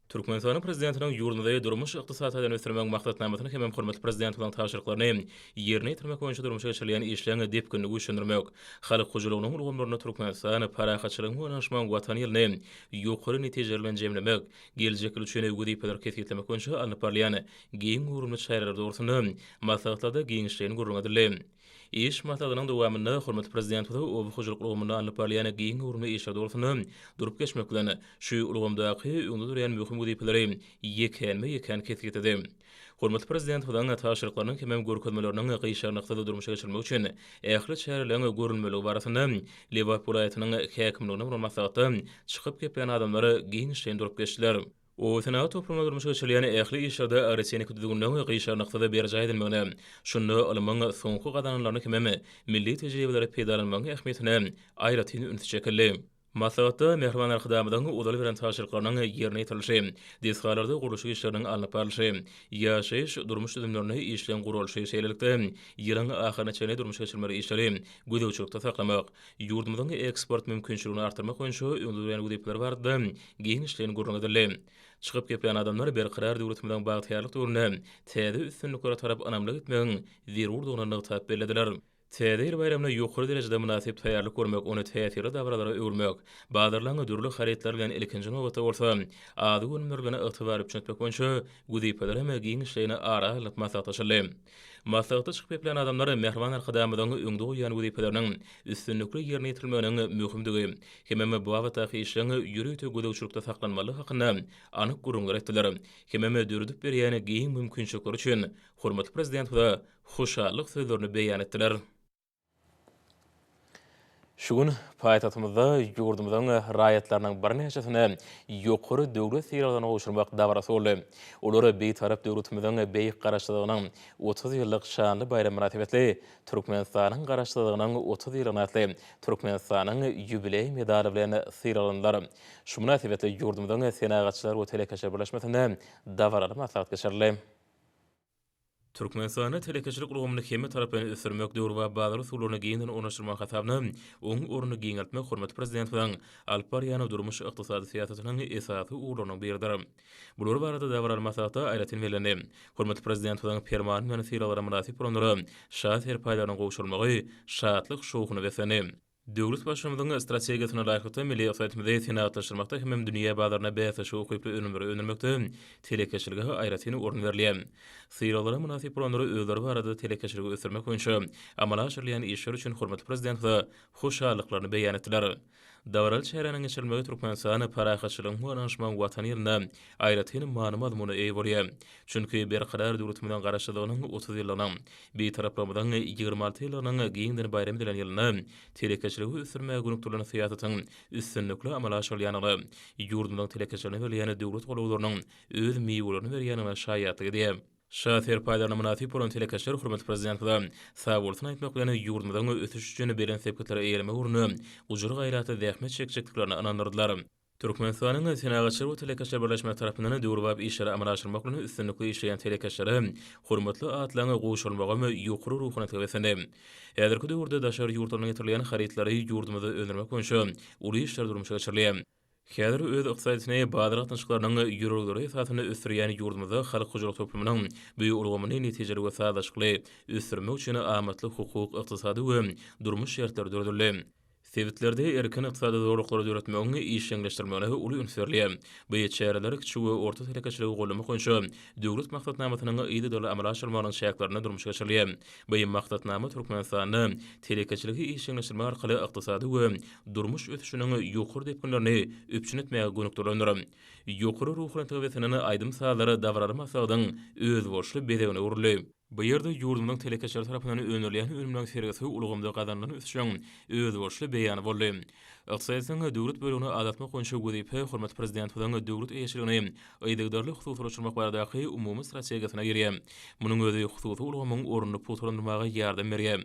Türkmenistanyň Prezidentiniň ýurdumyzy durmuş-ykdysady taýdan ösdürmegiň maksatnamasyny hemem hormatly Prezidentimiziň tabşyryklaryny ýerine ýetirmek boýunça durmuşa geçirilýän işleň depginini güýçlendirmek, halk hojalygynyň ulgamlarynda Türkmenistan, parahatçylygyň we ynanyşmagyň Watany ýylyny ýokary netijeler bilen jemlemek, geljek ýyl üçin wezipeleri kesgitlemek boýunça alnyp barylýan giň göwrümli çäreler dogrusynda maslahatlarda giňişleýin gürrüň edildi. Iş maslahatynyň dowamynda hormatly Prezidentimiz oba hojalyk ulgamynda alnyp barylýan giň göwrümli işler dogrusynda durup geçmek bilen, şu ulgamdaky öňde durýan möhüm wezipeleri ýekänme-ýekän kesgitledi. Hormatly Prezidentimiziň tabşyryklarynyň hemem görkezmeleriniň gyşarnyksyz durmuşa geçirilmegi üçin ähli çäreleriň görülmeligi barasynda Lebap welaýatynyň häkimliginde bolan maslahatda çykyp geplän adamlar giňişleýin durup geçdiler. Oba-senagat toplumynda durmuşa geçirilýän ähli işlerde agrotehniki düzgünleriň gyşarnyksyz berjaý edilmegine, şunda ylmyň soňky gazananlaryny hemem milli tejribeleri peýdalanmagyň ähmiýetine aýratyn üns çekildi. Maslahatda Mähriban Arkadagymyzyň ozal beren tabşyryklarynyň ýerine ýetirilişi, desgalarda gurluşyk işleriniň alnyp barlyşy, ýaşaýyş, durmuş düzümlerinde işleň guralyşy, şeýlelikde, ýylyň ahyryna çenli durmuşa geçirilmeli işleri gözegçilikde saklamak, ýurdumyzyň eksport mümkinçiligini artdyrmak boýunça öňde durýan wezipeler barada giňişleýin gürrüň edildi. Çykyp geplän adamlar Berkarar döwletimiziň bagtyýarlyk döwründe täze üstünliklere tarap ynamly gitmegiň zerurdygyny nygtap bellediler. Täze ýyl baýramyna ýokary derejede mynasyp taýýarlyk görmek, ony täsirli dabaralara öwürmek, bazarlaryň dürli harytlar bilen, ilkinji nobatda bolsa, azyk önümleri bilen ygtybarly üpjün etmek boýunça wezipeler hem giňişleýin ara alnyp maslahatlaşyldy. Maslahatda çykyp geplän adamlar mähriban Arkadagymyzyň öňde goýýan wezipeleriniň üstünlikli ýerine ýetirilmeginiň möhümdigi hemem bu babatdaky işleň ýörite gözegçilikde saklanmalydygy hakynda anyk gürrüňler etdiler hemem döredip berýän giň mümkinçilikleri üçin hormatly Prezidentimize hoşallyk sözlerini beýan etdiler. Şu gün paýtagtymyzda ýurdumyzyň raýatlarynyň birnäçesine ýokary döwlet sylaglaryny gowşurmak dabarasy boldy. Olar Bitarap döwletimiziň beýik Garaşsyzlygynyň 30 ýyllyk şanly baýramy mynasybetli Türkmenistanyň Garaşsyzlygynyň 30 ýyllygyna atly Türkmenistanyň ýubileý medaly bilen sylaglandylar. Şu mynasybetli ýurdumyzyň Senagatçylar we telekeçiler birleşmesinde dabaraly maslahat geçirildi. Türkmenistanda telekeçilik ulgamyny hemmetaraplaýyn ösdürmek, döwrebap bazar usullaryny giňden ornaşdyrmak hasabyna oň ornuny giňeltmek hormatly Prezidentimiziň alyp barýan durmuş-ykdysady syýasatynyň esasy ugurlarynyň biridir. Bular barada dabaraly maslahatda aýratyn bellendi. Hormatly Prezidentimiziň Permany bilen sylaglara mynasyp bolanlara Şa serpaýlarynyň gowşurylmagy şatlyk-şowhuna beslendi. Döwlet Baştutanymyzyň strategiýasyna laýyklykda, milli ykdysadyýetimizi senagatlaşdyrmakda hemem dünýä bazaryna bäsleşige ukyply önümleri öndürmekde telekeçilige aýratyn orun berilýär. Sylaglara mynasyp bolanlar özleri barada telekeçiligi ösdürmek boýunça amala aşyrylýan işler üçin hormatly Prezidentimize hoşallyklaryny beýan etdiler. Dabaraly çäräniň geçirilmegi Türkmenistan parahatçylygyň we ynanyşmagyň Watany ýylynda aýratyn many-mazmuna eýe bolýar. Çünki Berkarar döwletimiziň Garaşsyzlygynyň 30 ýyllygynyň, Bitaraplygymyzyň 26 ýyllygynyň giňden baýram edilen ýylynda telekeçiligi ösdürmäge gönükdirilen syýasatyň üstünlikli amala aşyrylýandygyna, ýurdumyzyň telekeçilerine berilýän döwlet goldawlarynyň öz miwelerini berýändigine şaýatlyk edýär. Şa serpaýlaryna mynasyp bolan telekeçiler hormatly Prezidentimize sagbolsun aýtmak bilen, ýurdumyzyň ösüşi üçin belent sepgitleri eýelemek ugrunda gujur-gaýratly zähmet çekjekdiklerine ynandyrdylar. Türkmenistanyň Senagatçylar we telekeçiler birleşmesi tarapyndan döwrebap işleri amala aşyrmak bilen üstünlikli işleýän telekeçilere hormatly atlaryň gowşurylmagam ýokary ruhanyýetlige beslendi. Häzirki döwürde daşary ýurtlardan getirilýän harytlary ýurdumyzda öndürmek boýunça uly işler durmuşa geçirilýär. Häzir öz ykdysadyýetini bazar gatnaşyklarynyň ýörelgeleri esasynda ösdürýän ýurdumyzda halk hojalyk toplumynyň bu ulgamyny netijeli we sazlaşykly ösdürmek üçin amatly hukuk, ykdysady we durmuş şertleri döredildi. Sebitlerde erkin ykdysady zolaklary döretmegiň işjeňleşdirilmegine uly üns berilýär. Bu çäreler kiçi we orta telekeçiligi goldamak boýunça Döwlet maksatnamasynyň yzygiderli amala aşyrylmagynyň çäklerinde durmuşa geçirilýär. Bu maksatnama Türkmenistanda telekeçiligi işjeňleşdirmek arkaly ykdysady we durmuş ösüşiniň ýokary depginlerini üpjün etmäge gönükdirilendir. Ýokary ruhubelentlige beslenen aýdym-sazlar dabaraly maslahatyň özboluşly bezegine öwrüldi. Bu ýerde ýurdumyzyň telekeçileri tarapyndan öndürilýän önümleriň sergisi ulgamda gazanylan ösüşiň özboluşly beýany boldy. Ykdysadyýetiň döwlet bölegini azaltmak boýunça wezipe hormatly Prezidentimiziň döwlet eýeçiligini yzygiderli hususylaşdyrmak baradaky umumy strategiýasyna girýär. Munuň özi hususy ulgamyň ornuny pugtalandyrmaga ýardam berýär.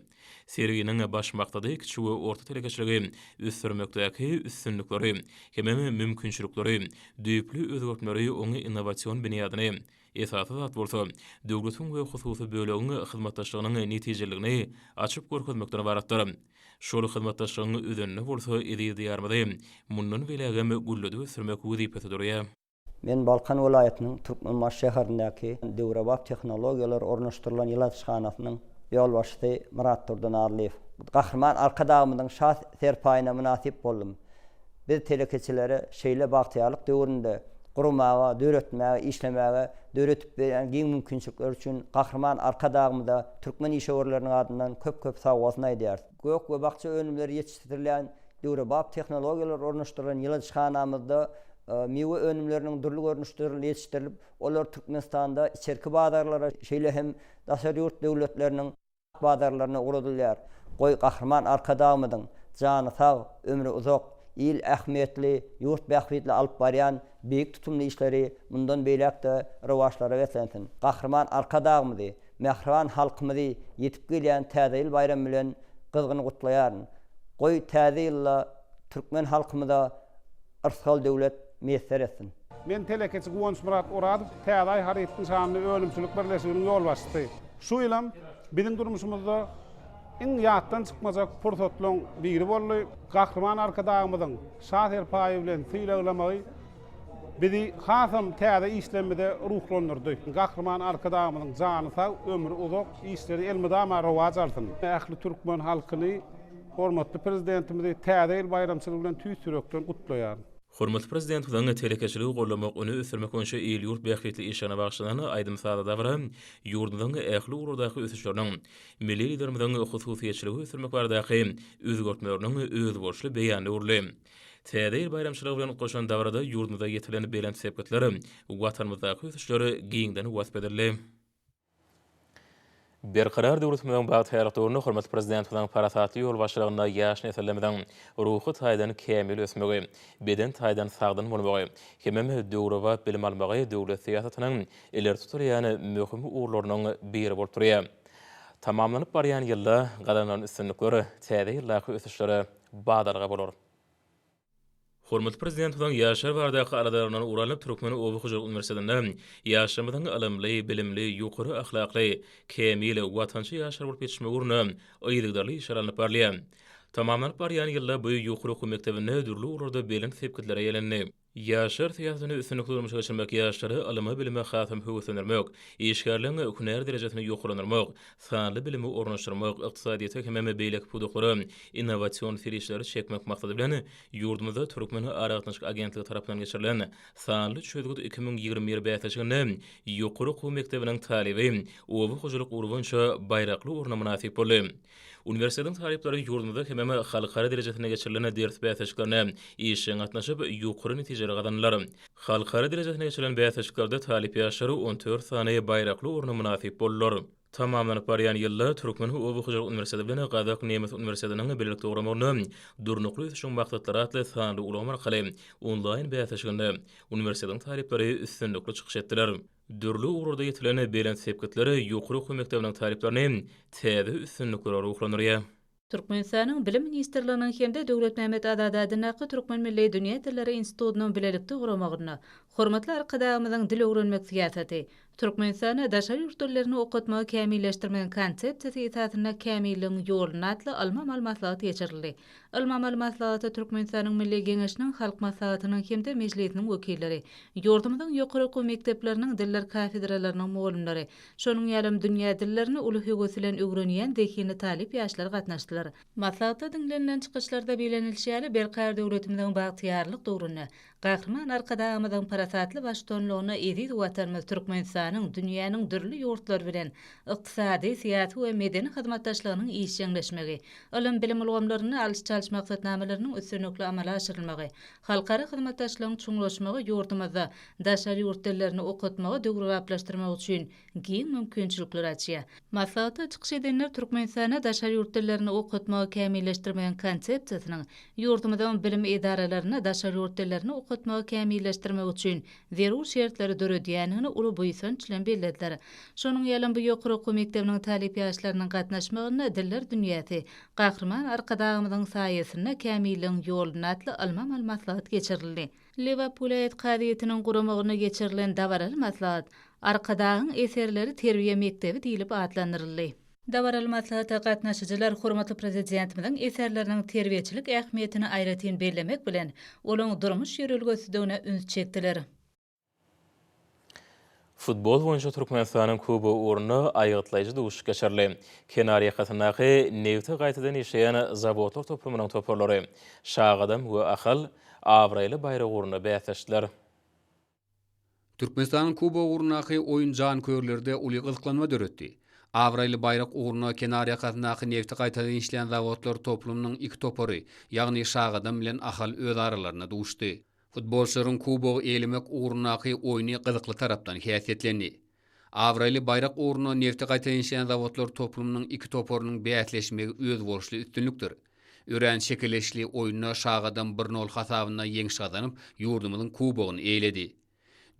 Serginiň baş maksady kiçi we orta telekeçiligi ösdürmekdäki üstünlikleri hemem mümkinçilikleri, düýpli özgertmeleri, oň innowasion binýadyny, Esasy zat bolsa, döwletiň we hususy bölegiň hyzmatdaşlygynyň netijeliligini açyp görkezmekden ybaratdyr. Şol hyzmatdaşlygyň özeninde bolsa eziz Diýarymyzy mundan beýlägem gülledip ösdürmek wezipesi durýar. Men Balkan welaýatynyň Türkmenbaşy şäherindäki döwrebap tehnologiýalar ornaşdyrylan ýyladyşhanasynyň ýolbaşçysy Myratdurdy Narlyýew. Gahryman Arkadagymyzyň Şa serpaýyna mynasyp boldum. Biz telekeçilere şeýle bagtyýarlyk döwründe guramaga, döretmäge, işlemäge döredip berýän giň mümkinçilikleri üçin Gahryman Arkadagymyza türkmen işewürleriniň adyndan köp-köp sagbolsun aýdýarys. Gök we bakja önümleri ýetişdirilýän döwrebap tehnologiýalar ornaşdyrylan ýyladyşhanamyzda miwe önümleriniň dürli görnüşleri ýetişdirilip, olar Türkmenistanda içerki bazarlara, şeýle hem daşary ýurt döwletleriniň bazarlaryna ugradylýar. Goý, Gahryman Arkadagymyzyň jany sag, ömri uzak, il ähmiýetli, ýurt bähbitli alyp barýan beýik tutumly işleri mundan beýläk-de rowaçlara beslensin! Gahryman Arkadagymyzy, mähriban halkymyzy ýetip gelýän Täze ýyl baýramy bilen gyzgyn gutlaýaryn. Goý, Täze ýylda. Türkmen halkymyza yrsgal-döwlet miýesser etsin! Men telekeçi Guwançmyrat Orazow, Täze Aý haryt nyşanly önümçilik birleşiginiň ýolbaşçysy. Şu ýylam biziň durmuşymyzda iň ýatdan çykmajak pursatlaryň biri boldy. Gahryman Arkadagymyzyň Şa serpaýy bilen sylaglamagy bizi hasam täze işlerimize ruhlandyrdy. Gahryman Arkadagymyzyň jany sag, ömri uzak, işleri elmydama rowaç alsyn! Ähli türkmen halkyny hormatly Prezidentimizi Täze ýyl baýramçylygy bilen tüýs ýürekden gutlaýaryn. Hormatly Prezidentimiziň telekeçiligi goldamak, ony ösdürmek boýunça il-ýurt bähbitli işlerine bagyşlanan aýdym-sazly dabara ýurdumyzyň ähli ugurlardaky ösüşleriniň, milli Liderimiziň hususyýetçiligi ösdürmek baradaky özgertmeleriniň özboluşly beýanyna öwrüldi. Täze ýyl baýramçylygy bilen utgaşan dabarada ýurdumyzda ýetilen belent sepgitler, Watanymyzdaky ösüşler giňden wasp edildi. Berkarar döwletimiziň bagtyýarlyk döwründe hormatly Prezidentimiziň parasatly ýolbaşçylygynda ýaş nesillerimiziň ruhy taýdan kämil ösmegi, beden taýdan sagdyn bolmagy hemem döwrebap bilim almagy döwlet syýasatynyň ileri tutulýan möhüm ugurlarynyň biri bolup durýar. Tamamlanyp barýan ýylda gazanylan üstünlikler täze ýyldaky ösüşlere badalga bolar. Hormatly Prezidentimiziň ýaşlar baradaky aladalaryndan ugur alnyp, Türkmen oba hojalyk uniwersitetinde ýaşlarymyzyň ylymly, bilimli, ýokary ahlakly, kämil, watançy ýaşlar bolup ýetişmegi ugrunda yzygiderli işler alnyp barylýar. Tamamlanyp barýan ýylda bu ýokary okuw mekdebinde dürli ugurlarda belent sepgitlere ýelindi. Ýaşlar syýasatyny üstünlikli durmuşa geçirmek, ýaşlary ylyma-bilime hasam höweslendirmek, işgärleň hünär derejesini ýokarlandyrmak, sanly bilimi ornaşdyrmak, ykdysadyýete hemem beýleki pudaklara innowasion serişdeleri çekmek maksady bilen, ýurdumyzda Türkmen aragatnaşyk agentligi tarapyndan geçirilen Sanly çözgüt 2021 bäsleşiginde ýokary okuw mekdebiniň talyby oba hojalyk ugry boýunça baýrakly orna mynasyp boldy. Uniwersitetiň talyplary ýurdumyzda hemem halkara derejesinde geçirilen ders bäsleşiklerine işjeň gatnaşyp, ýokary netijeleri gazandylar. Halkara derejesinde geçirilen bäsleşiklerde talyp ýaşlar 14 sany baýrakly orna mynasyp boldular. Tamamlanyp barýan ýylda Türkmen oba hojalyk uniwersiteti bilen Gazak-nemes uniwersitetiniň bilelikde guramagynda Durnukly ösüşiň maksatlary atly sanly ulgam arkaly onlaýn bäsleşiginde uniwersitetiň talyplary üstünlikli çykyş etdiler. Dürli ugurlarda ýetilen belent sepgitler ýokary okuw mekdebiniň talyplaryny täze üstünliklere ruhlandyrýar. Türkmenistanyň Bilim ministrliginiň hem-de Döwletmämmet Azady adyndaky Türkmen milli dünýä dilleri institutynyň bilelikde guramagynda Hormatly Arkadagymyzyň dil öwrenmek syýasaty, Türkmenistanda daşary ýurt dillerini okatmagy kämilleşdirmegiň konsepsiýasy esasynda kämilligiň ýolunda atly ylmy-amaly maslahat geçirildi. Ylmy-amaly maslahata Türkmenistanyň Milli Geňeşiniň Halk Maslahatynyň hem-de Mejlisiniň wekilleri, ýurdumyzyň ýokary okuw mekdepleriniň diller kafedralarynyň mugallymlary, şonuň ýalam dünýä dillerini uly höwes bilen öwrenýän zehinli talyp ýaşlar gatnaşdylar. Maslahatda diňlenilen çykyşlarda bellenilişi ýaly, Berkarar döwletimiziň bagtyýarlyk döwründe Gahryman Arkadagymyzyň parasatly baştutanlygynda eziz Watanymyz Türkmenistanyň dünýäniň dürli ýurtlary bilen ykdysady, syýasy we medeni hyzmatdaşlygynyň işjeňleşmegi, ylym-bilim ulgamlarynda alyş-çalyş maksatnamalarynyň üstünlikli amala aşyrylmagy, halkara hyzmatdaşlygyň çuňlaşmagy ýurdumyzda daşary ýurt dillerini okatmagy döwrebaplaşdyrmak üçin giň mümkinçilikleri açýar. Maslahatda çykyş edenler Türkmenistanda daşary ýurt dillerini okatmagy kämilleşdirmegiň konsepsiýasynyň ýurdumyzyň bilim edaralarynda daşary ýurt dillerini okatmagy kämilleşdirmek üçin zerur şertleri döredýändigini uly buýsanç bilen bellediler. Şonuň ýalam bu ýokary okuw mekdebiniň talyp ýaşlarynyň gatnaşmagynda Diller dünýäsi, Gahryman Arkadagymyzyň saýasynda kämilligiň ýolunda atly ylmy-amaly maslahat geçirildi. Lebap welaýat kazyýetiniň guramagynda geçirilen dabaraly maslahat Arkadagyň eserleri terbiýe mekdebi diýlip atlandyryldy. Dabaraly maslahata gatnaşyjylar hormatly Prezidentimiziň eserleriniň terbiýeçilik ähmiýetini aýratyn bellemek bilen, olaň durmuş ýörelgesidigine üns çekdiler. Futbol boýunça Türkmenistanyň Kubogy ugrunda aýgytlaýjy duşuşyk geçirildi. Kenar ýakasyndaky nebti gaýtadan işleýän zawodlar toplumynyň toparlary Şagadam we Ahal abraýly baýrak ugrunda bäsleşdiler. Türkmenistanyň Kubogy ugrundaky oýun janköýerlerde uly gyzyklanma döretdi. Abraýly baýrak ugrunda kenar ýakasyndaky nebti gaýtadan işleýän zawodlar toplumynyň iki topary, ýagny Şagadam bilen Ahal öz aralarynda duşdy. Futbolçylaryň kubogy eýelemek ugrundaky oýny gyzykly tarapdan häsiýetlendi. Abraýly baýrak ugrunda nebti gaýtadan işleýän zawodlar toplumynyň iki toparynyň bäsleşmegi özboluşly üstünlikdir. Örän çekeleşli oýunda Şagadam bir nol hasabynda ýeňiş gazanyp, ýurdumyzyň kubogyny eýeledi.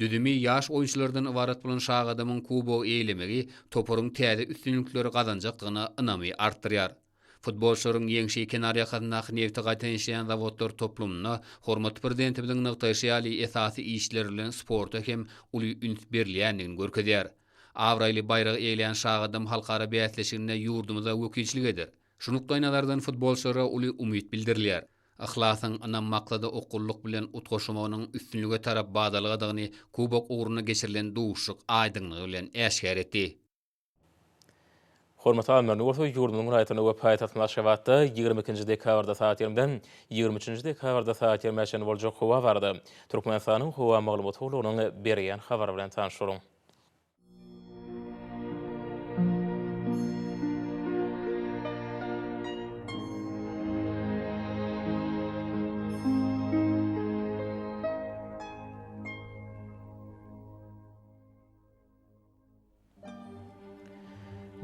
Düzümi ýaş oýunçylardan ybarat bolan Şagadamyň kubogy eýelemegi toparyň täze üstünlikleri gazanjakdygyna ynamy artdyrýar. Futbolçylaryň ýeňşi kenarýakasyndaky nebti gaýtadan işleýän zawodlar toplumynda hormatly Prezidentimiziň nygtaýşy ýaly esasy işler bilen sporta hem uly üns berilýändigini görkezýär. Abraýly baýragy eýeleýän Şagadam halkara bäsleşiginde ýurdumyza wekilçilik eder. Şu nukdaýnazardan futbolçylara uly umyt bildirilýär. Yhlasyň ynam-maksada okgunlyk bilen utgaşmagynyň üstünlige tarap badalgadygyny kubok ugrunda geçirilen duşuşyk aýdyňlygy bilen äşgär etdi. Hormatly alymlar, indi bolsa ýurdumyzyň welaýatlarynda we paýtagtymyz Aşgabatda 22-nji dekabrda sagat ýigrimiden 23-nji dekabrda sagat ýigrimä çenli boljak howa barada Türkmenistanyň Howa maglumat gullugynyň berýän habary bilen tanyş boluň.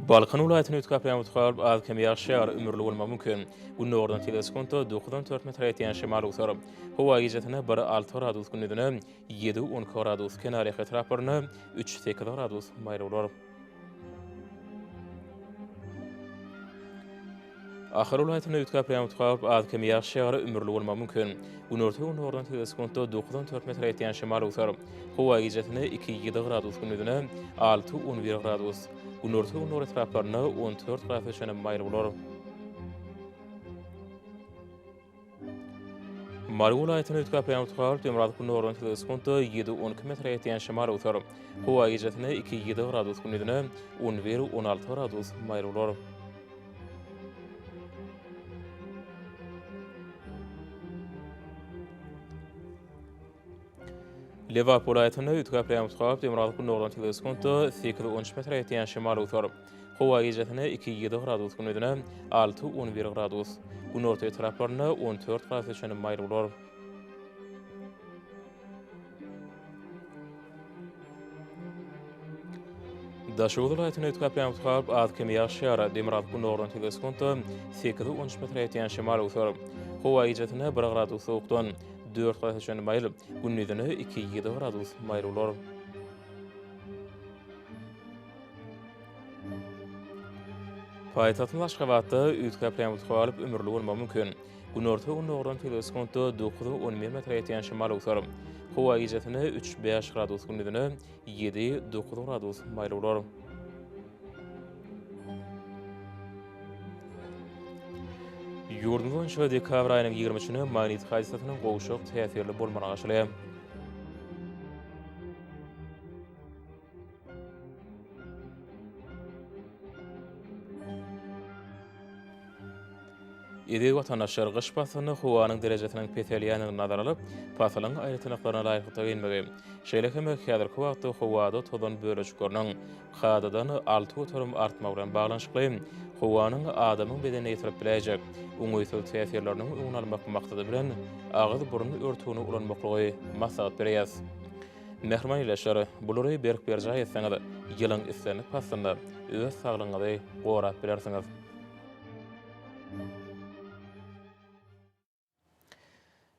Balkan welaýatyny üýtgäp ýaňy tutup, az-kem ýagyş ýagar, ümürli bolmagy mümkin. Gündogardan tizligi sekuntda dokuzdan dört metre ýetýän şemal öwser. Howa gijesine bir alty gradus, gündizine ýedi 12 gradus, kenarýaka etraplarynda üç sekiz gradus maýyl bolar. Ahal welaýatynda üýtgäp ýaňy tutup, az-kem ýagyş ýagar, ümürli bolmagy mümkin. Günorta-gündogardan tizligi sekuntda dokuzdan dört metre ýetýän şemal öwser. Howa gijesine iki, ýedi gradus, gündizine alty, 11 gradus. Günorta-gündogar etraplarynda 14 gradusa çenli maýyl bolar. Mary welaýatynda üýtgäp ýaňy tutup, demirgazyk-gündogardan tizligi sekuntda ýedi, 12 metre ýetýän şemal öwser. Howa gijesine iki, ýedi gradus, gündizine 11, 16 gradus maýyl bolar. Lebap welaýatynda üýtgäp ýaňy demirgazyk-gündogardan tizligi sekuntda sekiz-on üç metre ýetýän şemal öwser. Howa gijesine iki, ýedi gradus, gündizine alty, 11 gradus. Günorta etraplarynda 14 gradusa çenli maýyl bolar. Daşoguz welaýatynda üýtgäp ýaňy tutup, az-kem ýagyş ýagar. Demirgazyk-gündogardan tizligi sekuntda sekiz-on üç metre ýetýän şemal öwser. Howa gijesine bir gradus sowukdan dört gradusa çenli maýyl, gündizine iki, ýedi gradus maýyl bolar. Paýtagtymyz Aşgabatda üýtgäp ýaňy tutup, ümürli bolmagy mümkin. Günorta-gündogardan tizligi sekuntda dokuz, 11 metre ýetýän şemal öwser. Howa gijesine üç, bäş gradus, gündizine ýedi, dokuz gradus maýyl bolar. Ýurdumyz boýunça dekabr aýynyň ýigrimi üçüne magnit hadysasynyň gowşak täsirli bolmagyna garaşylýar. Eziz watandaşlar, gyş paslynda howanyň derejesiniň peselýändigini nazara alyp, pasylyň aýratynlyklaryna laýyklykda geýinmegi, şeýle hem häzirki wagtda howada tozan bölejikleriniň kadadan 6% artmagy bilen baglanyşykly howanyň adamyň bedenine ýetirip biläýjek oňaýsyz täsirleriniň öňüni almak maksady bilen agyz-burun örtügini ulanmaklygy maslahat berýäris. Mähriban ildeşler, bulary berk berjaý etseňiz, ýylyň islendik paslynda öz saglygyňyzy gorap bilersiňiz.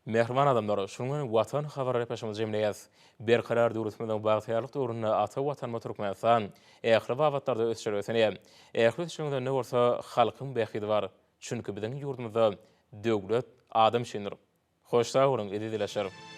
Mähriban adamlar, şunuň bilen Watan habar gepleşigimizi jemleýäris. Berkarar döwletimiziň bagtyýarlyk döwründe ata Watanymyz Türkmenistan ähli babatlarda ösüşlere ösenýär. Ähli ösüşleriň özeninde bolsa halkyň bähbidi bar. Çünki biziň ýurdumyzda döwlet adam üçindir. Hoş sag boluň, eziz ildeşler!